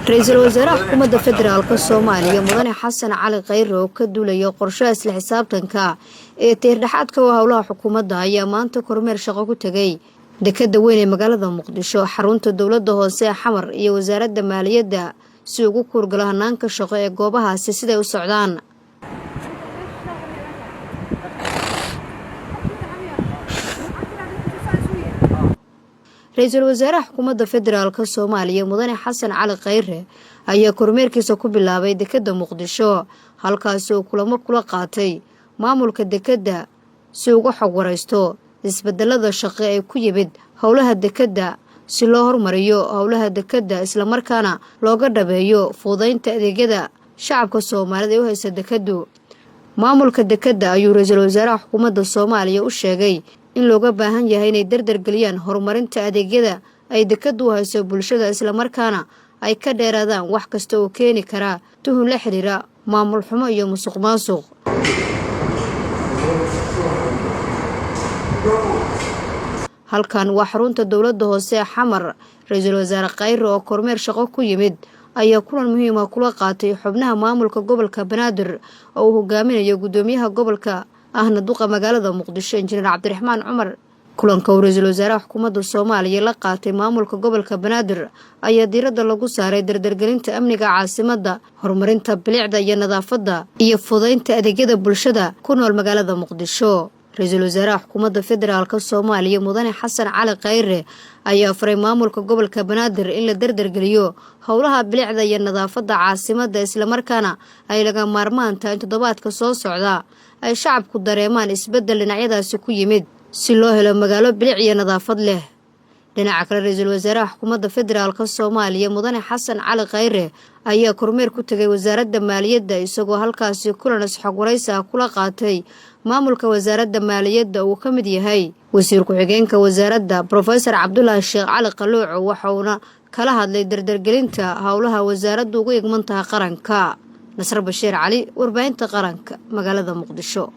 Ra-iisul wasaaraha Xukuumadda Federaalka Soomaaliya, Mudane Xasan Cali Khayre, oo ka duulaya qorshaha isla xisaabtanka ee tiirdhexaadka oo howlaha xukuumadda, ayaa maanta kormeer shaqo ku tegay dekada weyn ee magaalada Muqdisho, xarunta dowladda hoose ee Xamar iyo Wasaaradda Maaliyadda, si ugu kuurgalo hanaanka shaqo ee goobahaasi siday u socdaan. Ra-iisul wasaaraha Xukuumadda Federaalka Soomaaliya, Mudane Xasan Cali Khayre, ayaa kormeerkiisa ku bilaabay dekadda Muqdisho, halkaasi oo kulamo kula qaatay maamulka dekedda si uga xog waraysto isbedelada shaqo ee ku yimid howlaha dekedda, si loo hormariyo howlaha dekedda islamarkaana looga dhabeeyo fuudaynta adeegyada shacabka Soomaalida ee u haysa dekeddu. Maamulka dekedda ayuu ra-iisul wasaaraha xukuumadda Soomaaliya u sheegay in looga baahan yahay inay dardargeliyaan horumarinta adeegyada ay dekeddu u hayso bulshada, islamarkaana ay ka dheeraadaan wax kasta oo keeni karaa tuhun la xiriira maamul xumo iyo musuq maasuq. Halkan waa xarunta dowladda hoose ee Xamar. Ra-iisul wasaare Khayre oo kormeer shaqo ku yimid ayaa kulan muhiima kula qaatay xubnaha maamulka gobolka Banaadir oo uu hogaaminayo guddoomiyaha gobolka ahna duqa magaalada Muqdisho, Injineer Cabdiraxmaan Cumar. Kulanka uu ra-iisul wasaaraha xukuumadda Soomaaliya la qaatay maamulka gobolka Banaadir ayaa diiradda lagu saaray dardargelinta amniga caasimadda, horumarinta bilicda iyo nadaafadda, iyo fudaynta adeegyada bulshada ku nool magaalada Muqdisho. Ra-iisul wasaaraha Xukuumadda Federaalka Soomaaliya, Mudane Xasan Cali Khayre, ayaa faray maamulka gobolka Banaadir in la dardargeliyo howlaha bilicda iyo nadaafadda caasimadda, islamarkaana ay laga maarmaan tahay in toddobaadka soo socda ay shacabku dareemaan isbeddel dhinacyadaasi ku yimid, si loo helo magaalo bilic iyo nadaafad leh. Dhinaca kale, ra-iisul wasaaraha Xukuumadda Federaalka Soomaaliya, Mudane Xasan Cali Khayre, ayaa kormeer ku tegay Wasaaradda Maaliyadda, isagoo halkaasi kulan isxog waraysi ah kula qaatay maamulka Wasaaradda Maaliyadda uu ka mid yahay wasiir ku-xigeenka wasaaradda, Brofesor Cabdulaahi Sheekh Cali Qaluuco, waxauna kala hadlay dardargelinta howlaha wasaaraddu ugu igman tahay qaranka. Nasre Bashiir Cali, Warbaahinta Qaranka, magaalada Muqdisho.